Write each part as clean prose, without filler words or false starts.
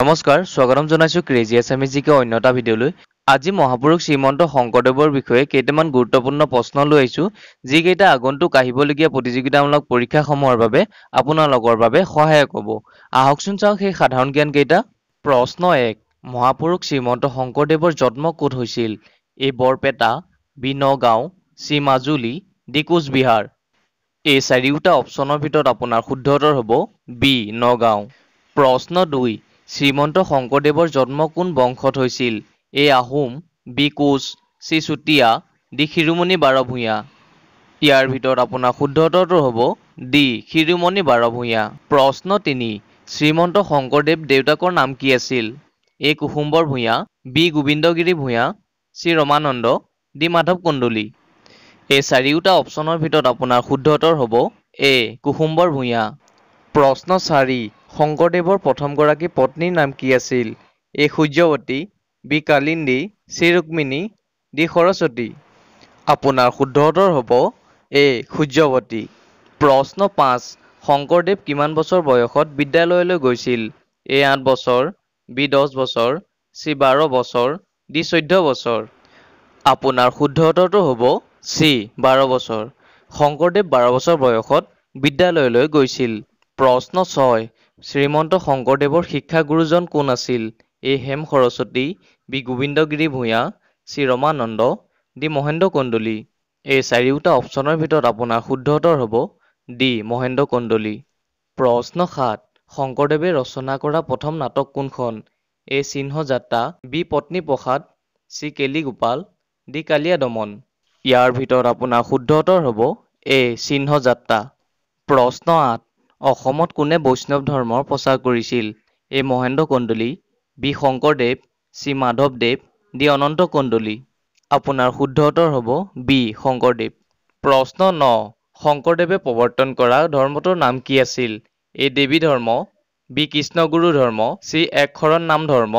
নমস্কাৰ, স্বাগতম জনাইছোঁ ক্ৰেজি এছামিজ জিকে অন্য এটা ভিডিঅ'লৈ। আজি মহাপুৰুষ শ্ৰীমন্ত শংকৰদেৱৰ বিষয়ে কেইটামান গুৰুত্বপূৰ্ণ প্ৰশ্ন লৈ আহিছোঁ, যিকেইটা আগন্তুক আহিবলগীয়া প্ৰতিযোগিতামূলক পৰীক্ষাসমূহৰ বাবে আপোনালোকৰ বাবে সহায়ক হ'ব। আহকচোন চাওঁ সেই সাধাৰণ জ্ঞানকেইটা। প্ৰশ্ন 1, মহাপুৰুষ শ্ৰীমন্ত শংকৰদেৱৰ জন্ম ক'ত হৈছিল? A Barpeta, B Nagaon, C Majuli, D Cooch Behar. এই চাৰিওটা অপশ্যনৰ ভিতৰত আপোনাৰ শুদ্ধ উত্তৰ হ'ব বি নগাঁও। প্ৰশ্ন 2, শ্ৰীমন্ত শংকৰদেৱৰ জন্ম কোন বংশত হৈছিল? A Ahom, B Koch, C Chutia, D Shiromani Barbhuiya. ইয়াৰ ভিতৰত আপোনাৰ শুদ্ধ উত্তৰটো হ'ব ডি শিৰোমণি বাৰভূঞা। প্ৰশ্ন 3, শ্ৰীমন্ত শংকৰদেৱ দেউতাকৰ নাম কি আছিল? A Kusumbar Bhuyan, B Gobindagiri Bhuyan, C Ramananda, D Madhav Kandali. এই চাৰিওটা অপশ্যনৰ ভিতৰত আপোনাৰ শুদ্ধ উত্তৰ হ'ব এ কুসুম্বৰ ভূঞা। প্ৰশ্ন 4, শংকৰদেৱৰ প্ৰথমগৰাকী পত্নীৰ নাম কি আছিল? A Suryabati, B Kalindi, C Rukmini, D Saraswati. আপোনাৰ শুদ্ধ উত্তৰ হ'ব এ সূৰ্যৱতী। প্ৰশ্ন 5, শংকৰদেৱ কিমান বছৰ বয়সত বিদ্যালয়লৈ গৈছিল? এ 8 বছৰ, বি 10 বছৰ, চি 12 বছৰ, ডি 14 বছৰ। আপোনাৰ শুদ্ধ উত্তৰটো হ'ব চি 12 বছৰ। শংকৰদেৱ 12 বছৰ বয়সত বিদ্যালয়লৈ গৈছিল। প্ৰশ্ন 6, শ্ৰীমন্ত শংকৰদেৱৰ শিক্ষাগুৰুজন কোন আছিল? A Hem Saraswati, B Gobindagiri Bhuyan, C Ramananda, D Mahendra Kandali. এই চাৰিওটা অপশ্যনৰ ভিতৰত আপোনাৰ শুদ্ধ উত্তৰ হ'ব ডি মহেন্দ্ৰ কন্দলী। প্ৰশ্ন 7, শংকৰদেৱে ৰচনা কৰা প্ৰথম নাটক কোনখন? এ Chinhajatra, B Patniprasad, C Keligopal, D Kaliya Daman. ইয়াৰ ভিতৰত আপোনাৰ শুদ্ধ উত্তৰ হ'ব এ চিহ্নযাত্ৰা। প্ৰশ্ন 8, অসমত কোনে বৈষ্ণৱ ধৰ্মৰ প্ৰচাৰ কৰিছিল? A Mahendra Kandali, B Sankardev, C Madhabdev, D Ananta Kandali. আপোনাৰ শুদ্ধ উত্তৰ হ'ব বি শংকৰদেৱ। প্ৰশ্ন 9, শংকৰদেৱে প্ৰৱৰ্তন কৰা ধৰ্মটোৰ নাম কি আছিল? এ দেৱী ধৰ্ম, বি কৃষ্ণগুৰু ধৰ্ম, চি একশৰণ নাম ধৰ্ম,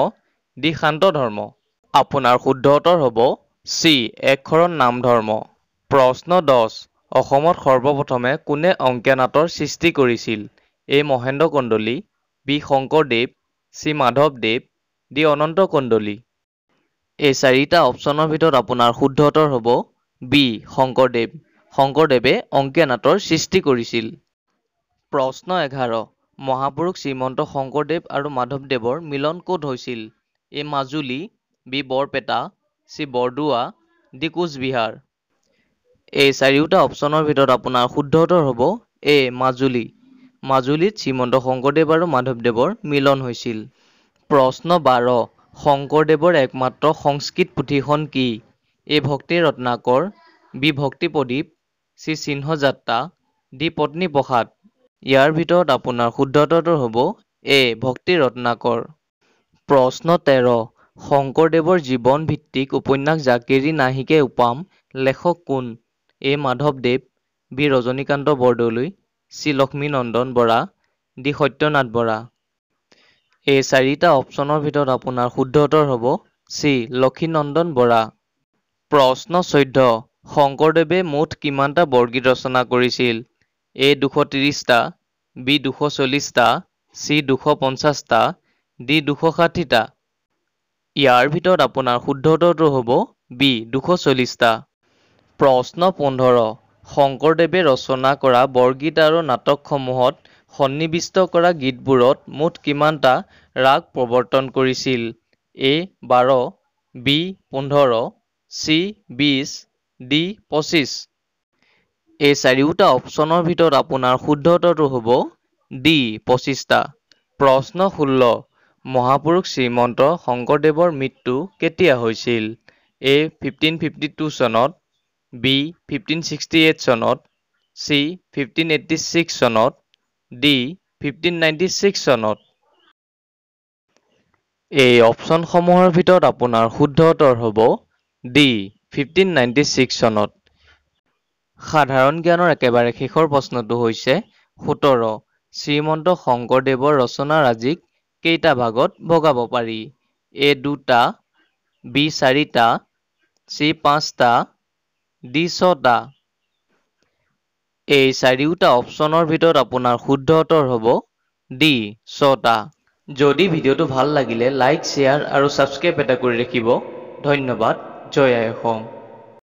ডি শান্ত ধৰ্ম। আপোনাৰ শুদ্ধ উত্তৰ হ'ব চি একশৰণ নাম ধৰ্ম। প্ৰশ্ন 10, অসমত সৰ্বপ্ৰথমে কোনে অংকীয়া নাটৰ সৃষ্টি কৰিছিল? A Mahendra Kandali, B Sankardev, C Madhabdev, D Ananta Kandali. এই চাৰিটা অপশ্যনৰ ভিতৰত আপোনাৰ শুদ্ধ উত্তৰ হ'ব বি শংকৰদেৱ। শংকৰদেৱে অংকীয়া নাটৰ সৃষ্টি কৰিছিল। প্ৰশ্ন 11, মহাপুৰুষ শ্ৰীমন্ত শংকৰদেৱ আৰু মাধৱদেৱৰ মিলন ক'ত হৈছিল? A Majuli, B Barpeta, C Bordowa, D Cooch Behar. এই চাৰিওটা অপশ্যনৰ ভিতৰত আপোনাৰ শুদ্ধ উত্তৰ হ'ব এ মাজুলী। মাজুলীত শ্ৰীমন্ত শংকৰদেৱ আৰু মাধৱদেৱৰ মিলন হৈছিল। প্ৰশ্ন 12, শংকৰদেৱৰ একমাত্ৰ সংস্কৃত পুথিখন কি? A Bhakti Ratnakar, B Bhakti Pradip, C Chinhajatra, D Patniprasad. ইয়াৰ ভিতৰত আপোনাৰ শুদ্ধ উত্তৰটো হ'ব এ ভক্তি ৰত্নাকৰ। প্ৰশ্ন 13, শংকৰদেৱৰ জীৱন ভিত্তিক উপন্যাস জাকেৰি নাহিকে উপাম লেখক কোন? A Madhabdev, B Rajanikanta Bordoloi, C Lakshminandan Bora, D Satyanath Bora. এই চাৰিটা অপশ্যনৰ ভিতৰত আপোনাৰ শুদ্ধ উত্তৰ হ'ব চি লক্ষীনন্দন বৰা। প্ৰশ্ন 14, শংকৰদেৱে মুঠ কিমানটা বৰগীত ৰচনা কৰিছিল? এ 230টা, বি 240টা, চি 250টা, ডি 260টা। ইয়াৰ ভিতৰত আপোনাৰ শুদ্ধ উত্তৰটো হ'ব বি 240টা। প্ৰশ্ন 15, শংকৰদেৱে ৰচনা কৰা বৰগীত আৰু নাটকসমূহত সন্নিৱিষ্ট কৰা গীতবোৰত মুঠ কিমানটা ৰাগ প্ৰৱৰ্তন কৰিছিল? এ 12, বি 15, চি 20, ডি 25। এই চাৰিওটা অপশ্যনৰ ভিতৰত আপোনাৰ শুদ্ধ উত্তৰটো হ'ব ডি 25টা। প্ৰশ্ন 16, মহাপুৰুষ শ্ৰীমন্ত শংকৰদেৱৰ মৃত্যু কেতিয়া হৈছিল? এ 1552 চনত, বি 1568 চনত, চি 1586 চনত, ডি 1596 চনত। এই অপশ্যনসমূহৰ ভিতৰত আপোনাৰ শুদ্ধ উত্তৰ হ'ব ডি 1596 চনত। সাধাৰণ জ্ঞানৰ একেবাৰে শেষৰ প্ৰশ্নটো হৈছে 17, শ্ৰীমন্ত শংকৰদেৱৰ ৰচনাৰাজিক কেইটা ভাগত ভগাব পাৰি? এ 2টা, বি 4টা, চি 5টা, ডি 6টা। এই চাৰিওটা অপশ্যনৰ ভিতৰত আপোনাৰ শুদ্ধ উত্তৰ হ'ব ডি 6টা। যদি ভিডিঅ'টো ভাল লাগিলে লাইক, শ্বেয়াৰ আৰু ছাবস্ক্ৰাইব এটা কৰি ৰাখিব। ধন্যবাদ। জয় আই অসম।